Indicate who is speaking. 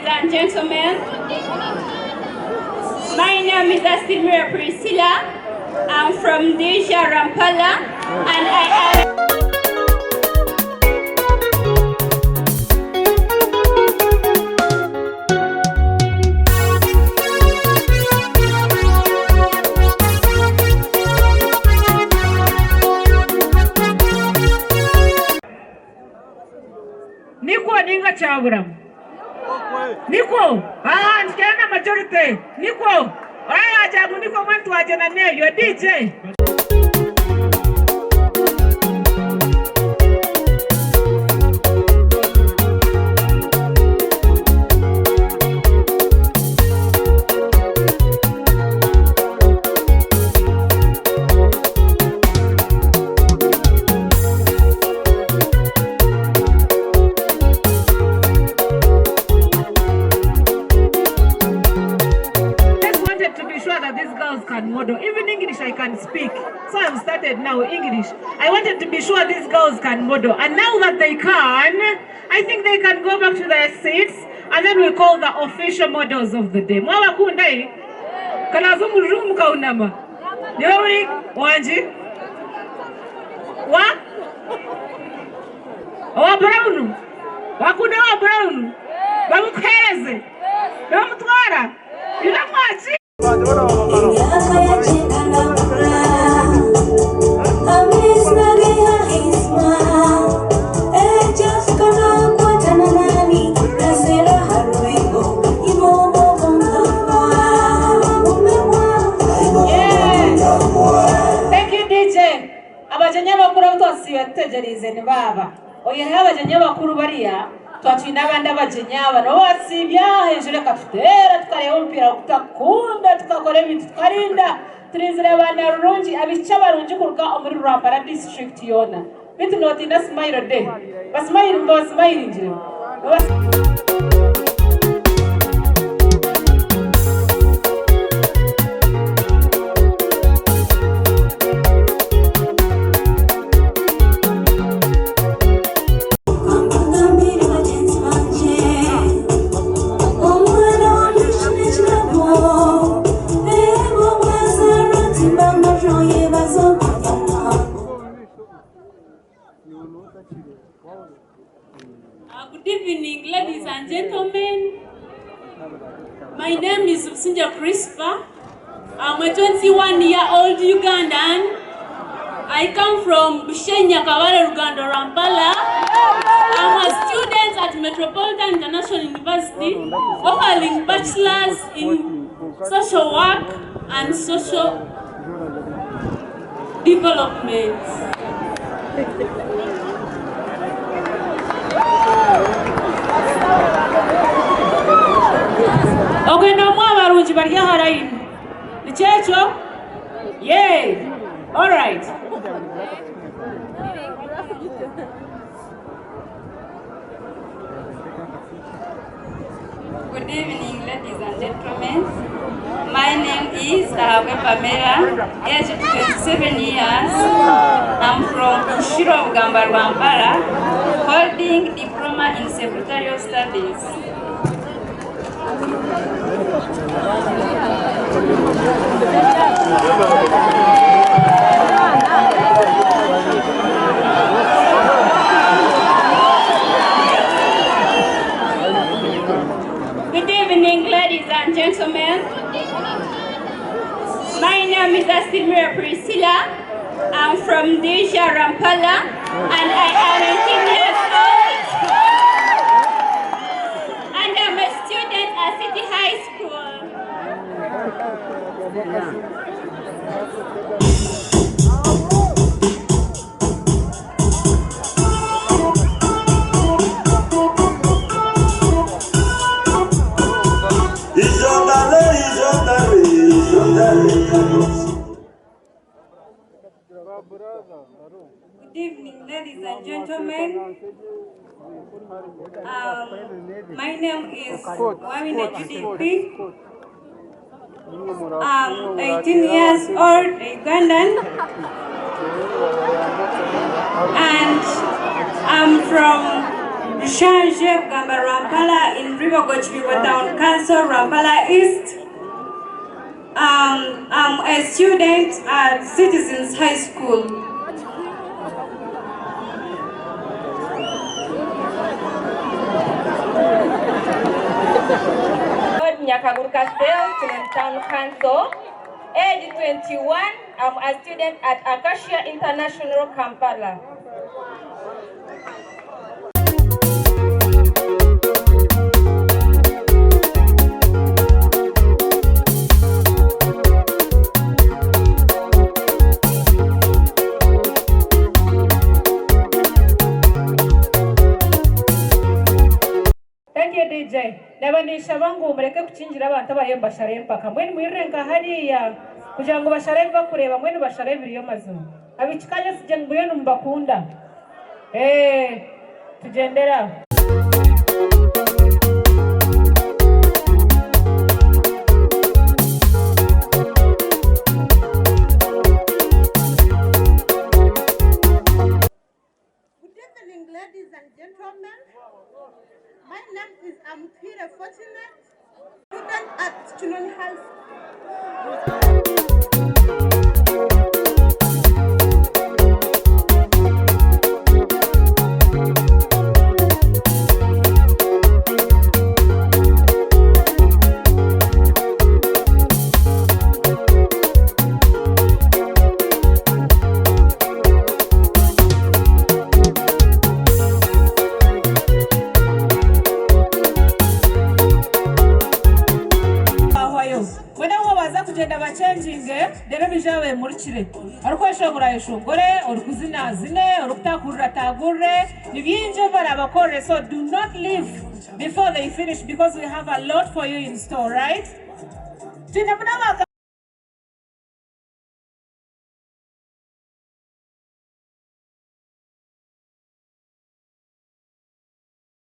Speaker 1: ladies and gentlemen. My name is Asimira Priscilla. I'm from Deja Rampala and I am.
Speaker 2: Nikwo ninga kyaburamu? Nikwo? Haa nitugyenda na majority. Nikwo? Oriya yaagira ngu nikwo mbwenu twagyenda n'ebyo. DJ. Just wanted to be sure that these girls can model. Even English I can speak. So I've started now English. I wanted to be sure these girls can model. And now that they can, I think they can go back to their seats and then we call the official models of the day. Mwabakunda eh? Kanaza omu room kaunama. Niwe ori wangi? Wa? Owa brown? Wakunda owa brown? Bamukuhereze? Nibamutwara? Iwe mwaki? Thank you DJ. Abagyenyi abakuru abu twasiiba tutegyereize ni baaba. Oihireho abagyenyi abakuru bariya, twaba twine abandi abagyenyi aba nabo basiibye aha enjura ekatuteera tukareeba omupiira ogu tutakukunda tukakora ebintu tukarinda. Turinzire abaana rurungi, abaishiki abarungi kuruga omuri Rwampara disiturikiti yoona. Beitu nootiina smile de? Basimayiri mubasimayiringire.
Speaker 1: Good evening, ladies and gentlemen. My name is Businja Crispa. I'm a 21-year-old Ugandan. I come from Bushenya, Kabale, Rugando, Rampala. I'm a student at Metropolitan International University, offering bachelor's in social work and social development.
Speaker 2: Ogwe n'omwe aha barungi bari aha layini. Nikyo ekyo? Yee! Alright.
Speaker 3: Good evening, ladies and gentlemen. My name is Ahabwe Pamela, age 27 years. I'm from Ishiro, Bugamba, Rwampara, holding diploma in secretarial studies.
Speaker 1: Good evening, ladies and gentlemen. My name is Asimira Priscilla. I'm from Deja Rampala and I am 18 years old. And I'm a student at City High School.
Speaker 3: Good evening, ladies and gentlemen. My name is Wamine Judith. I'm 18 years old, Ugandan, and I'm from Nshanje, Bugamba Rwampala in Rwibogwe Kibingo Town Council, Rwampala East. I'm a student at Citizens High School.
Speaker 4: Nyakaguru Castel, Kinoni Town Council, age 21, I'm a student at Acacia International Kampala.
Speaker 2: Thank you DJ. Naba ninshaba ngu mureke kukingira abantu abariyo nibashara empaka. Mbwenu mwirire nka hariya kugira ngu bashare ebi bakureeba mbwenu bashare ebiriyo mazima. Abaishiki Kanyesigye mbwenu nibakunda. Eeh tugyendere aho.
Speaker 5: Good evening, ladies and gentlemen. My name is Amutuhaire Fortunate, student at Kinoni High School.
Speaker 2: Bahwayo. Mbwenu aho baza kugyenda bakyenginge reero baije bemurikire. Orikweshongora ayeshongore, orikuzina azine, orikutakurura atagurure, ni bingi ebi barabakorere so do not leave before they finish because we have a lot for you in store, right? Twine munonga.